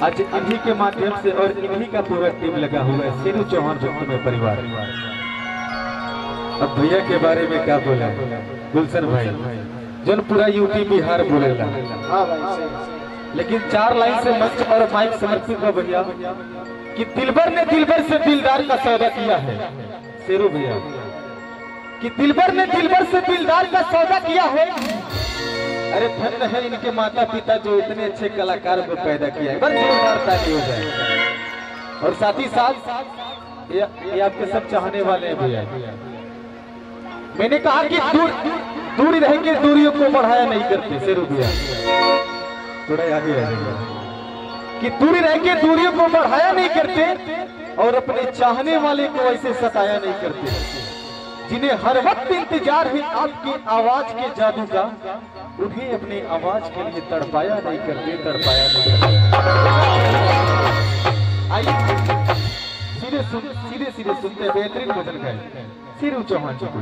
आज इन्हीं के माध्यम से और इन्हीं का पूरा टीम लगा हुआ है, शेरू चौहान भक्तमय परिवार। अब भैया के बारे में क्या बोला गुलशन भाई, जन पूरा यूपी बिहार बोलेला। हाँ भाई सही। लेकिन 4 लाइन से मंच और माइक समर्पित हो भैया कि दिलबर ने दिलबर से दिलदार का सौदा किया है। शेरू भैया कि दिलबर ने दिलबर से दिलदार का सौदा किया है। अरे धन्य है इनके माता पिता जो इतने अच्छे कलाकार को पैदा किया है। बस जोरदार ताली हो जाए। और साथ ही साथ ये आपके सब चाहने वाले हैं भैया। मैंने कहा कि दूर दूरी रहेंगे, दूरियों को बढ़ाया नहीं करते। शेरू भैया थोड़ा आगे आ जाइए कि दूरी रह के दूरियों को बढ़ाया नहीं करते और अपने चाहने वाले को ऐसे सताया नहीं करते। जिन्हें हर वक्त इंतजार है आपकी आवाज के जादू का, उन्हें अपनी आवाज के लिए तड़पाया नहीं करते, तड़पाया नहीं करते। आइए सीधे सीधे सुनते बेहतरीन भजन गाए शेरू चौहान जी को।